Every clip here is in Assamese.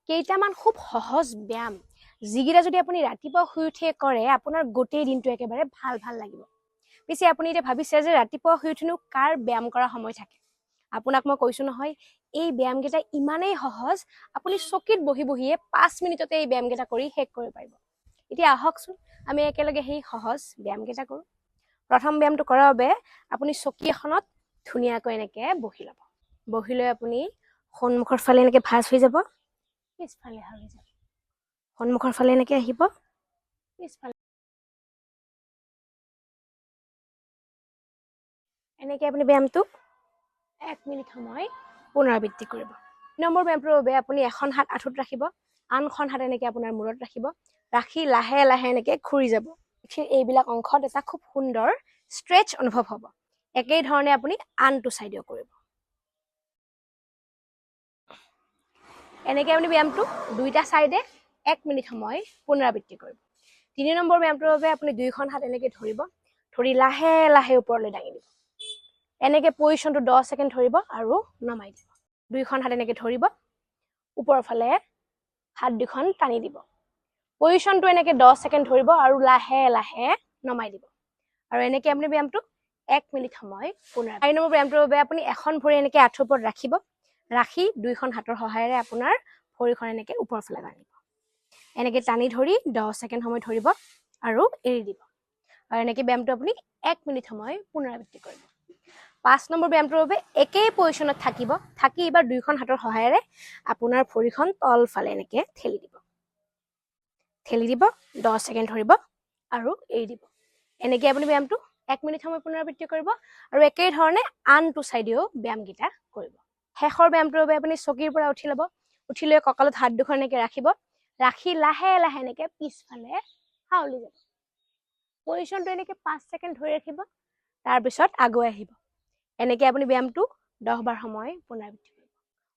কেইটামান খুব সহজ ব্যায়াম, যিকেইটা যদি আপুনি ৰাতিপুৱা শুই উঠিয়ে কৰে, আপোনাৰ গোটেই দিনটো একেবাৰে ভাল ভাল লাগিব। পিছে আপুনি এতিয়া ভাবিছে যে ৰাতিপুৱা শুই উঠিনো কাৰ ব্যায়াম কৰা সময় থাকে? আপোনাক মই কৈছোঁ নহয়, এই ব্যায়ামকেইটা ইমানেই সহজ, আপুনি চকীত বহি বহিয়ে 5 মিনিটতে এই ব্যায়ামকেইটা কৰি শেষ কৰিব পাৰিব। এতিয়া আহকচোন আমি একেলগে সেই সহজ ব্যায়ামকেইটা কৰোঁ। প্ৰথম ব্যায়ামটো কৰাৰ বাবে আপুনি চকী এখনত ধুনীয়াকৈ এনেকৈ বহি ল'ব। বহি লৈ আপুনি সন্মুখৰ ফালে এনেকৈ ভাঁজ হৈ যাব, পিছফালে হাউলি যাব, সন্মুখৰ ফালে এনেকৈ আহিব, পিছফালে এনেকৈ আপুনি ব্যায়ামটো 1 মিনিট সময় পুনৰাবৃত্তি কৰিব। নম্বৰ ব্যায়ামটোৰ বাবে আপুনি এখন হাত আঁঠুত ৰাখিব, আনখন হাত এনেকৈ আপোনাৰ মূৰত ৰাখিব, ৰাখি লাহে লাহে এনেকৈ ঘূৰি যাব। এইবিলাক অংশত এটা খুব সুন্দৰ ষ্ট্ৰেচ অনুভৱ হ'ব। একেই ধৰণে আপুনি আনটো চাইডেও কৰিব। এনেকৈ আপুনি ব্যায়ামটো দুইটা চাইডে 1 মিনিট সময় পুনৰাবৃত্তি কৰিব। 3 নম্বৰ ব্যায়ামটোৰ বাবে আপুনি দুইখন হাত এনেকৈ ধৰিব, ধৰি লাহে লাহে ওপৰলৈ দাঙি দিব। এনেকৈ পজিশ্যনটো 10 ছেকেণ্ড ধৰিব আৰু নমাই দিব। দুইখন হাত এনেকৈ ধৰিব, ওপৰৰ ফালে হাত দুখন টানি দিব। পজিশ্যনটো এনেকৈ 10 ছেকেণ্ড ধৰিব আৰু লাহে লাহে নমাই দিব। আৰু এনেকৈ আপুনি ব্যায়ামটো 1 মিনিট সময় পুনৰাবৃত্তি। 4 নম্বৰ ব্যায়ামটোৰ বাবে আপুনি এখন ভৰি এনেকৈ আঁঠুৰ ওপৰত ৰাখিব, ৰাখি দুইখন হাতৰ সহায়েৰে আপোনাৰ ভৰিখন এনেকৈ ওপৰৰ ফালে টানিব। এনেকৈ টানি ধৰি 10 ছেকেণ্ড সময় ধৰিব আৰু এৰি দিব। আৰু এনেকৈ ব্যায়ামটো আপুনি 1 মিনিট সময় পুনৰাবৃত্তি কৰিব। 5 নম্বৰ ব্যায়ামটোৰ বাবে একেই পজিশ্যনত থাকিব, থাকি এইবাৰ দুইখন হাতৰ সহায়েৰে আপোনাৰ ভৰিখন তলফালে এনেকৈ ঠেলি দিব, ঠেলি দিব, 10 ছেকেণ্ড ধৰিব আৰু এৰি দিব। এনেকৈ আপুনি ব্যায়ামটো 1 মিনিট সময় পুনৰাবৃত্তি কৰিব আৰু একেই ধৰণে আনটো চাইডেও ব্যায়ামকেইটা কৰিব। শেষৰ ব্যায়ামটোৰ বাবে আপুনি চকীৰ পৰা উঠি ল'ব, উঠি লৈ কঁকালত হাত দুখন এনেকৈ ৰাখিব, ৰাখি লাহে লাহে এনেকৈ পিছফালে হাউলি যাব। পজিশ্যনটো এনেকৈ 5 ছেকেণ্ড ধৰি ৰাখিব, তাৰপিছত আগুৱাই আহিব। এনেকৈ আপুনি ব্যায়ামটো 10 বাৰ সময় পুনৰাবৃত্তি কৰিব।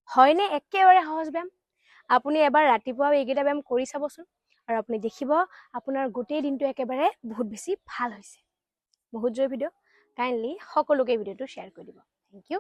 হয়নে একেবাৰে সহজ ব্যায়াম? আপুনি এবাৰ ৰাতিপুৱা এইকেইটা ব্যায়াম কৰি চাবচোন আৰু আপুনি দেখিব আপোনাৰ গোটেই দিনটো একেবাৰে বহুত বেছি ভাল হৈছে। বহুত জয় ভিডিঅ', কাইণ্ডলি সকলোকে ভিডিঅ'টো শ্বেয়াৰ কৰি দিব। Thank you.